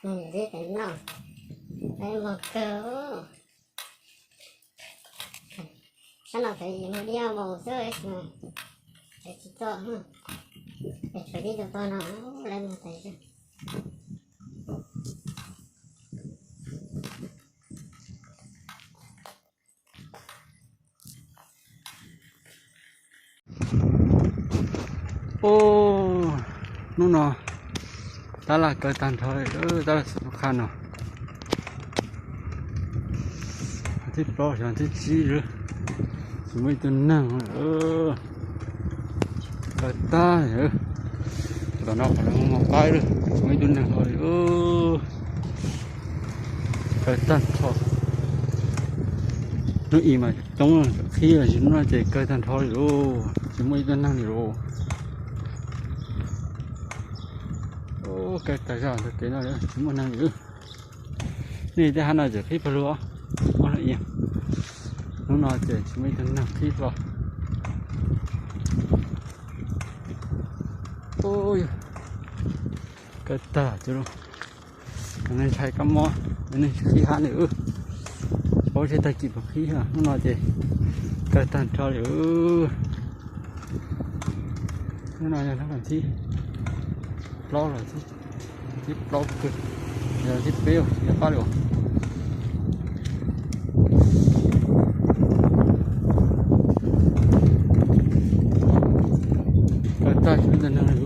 Ntxim tes noj, lawv mos kawg. Sab no txawm yim mus dib ob npaus xwb, txawm tsis txog, es txawm tib tug tog no, lawv mus tas zog. Ub, hnub no tab laj kaw tag nrho li, tab laj xov tooj qha no. Thib plaub xyov thib tsib lawm, tsis muaj ib tug neeg li. Kaw tag li, tom no qhov lawv mus qaib lawm, tsis muaj ib tug neeg hlo li. Kaw tag nrho. Hnub i mas coob, qhib, tab sis hnub no ces kaw tag nrho li lauj, tsis muaj ib tug neeg li lauj. Kaw tag zog ntawm kev no tsis muaj neeg li. Nej tej hav no tseem qhib pawg lug, hnub i, hnub no ces tsis muaj ib tug neeg qhib hlo. Kaw tag li lauj. Nej ntshai kab mob, nej tsis qhib hab li, paub seb tag kis puas qhib, hnub no ces kaw tag nrho li. Hnub no yog hnub thib plaub los thib plaub kawg, yog thib peb yog qab li. Kaw tag tsis muaj ib tug neeg li.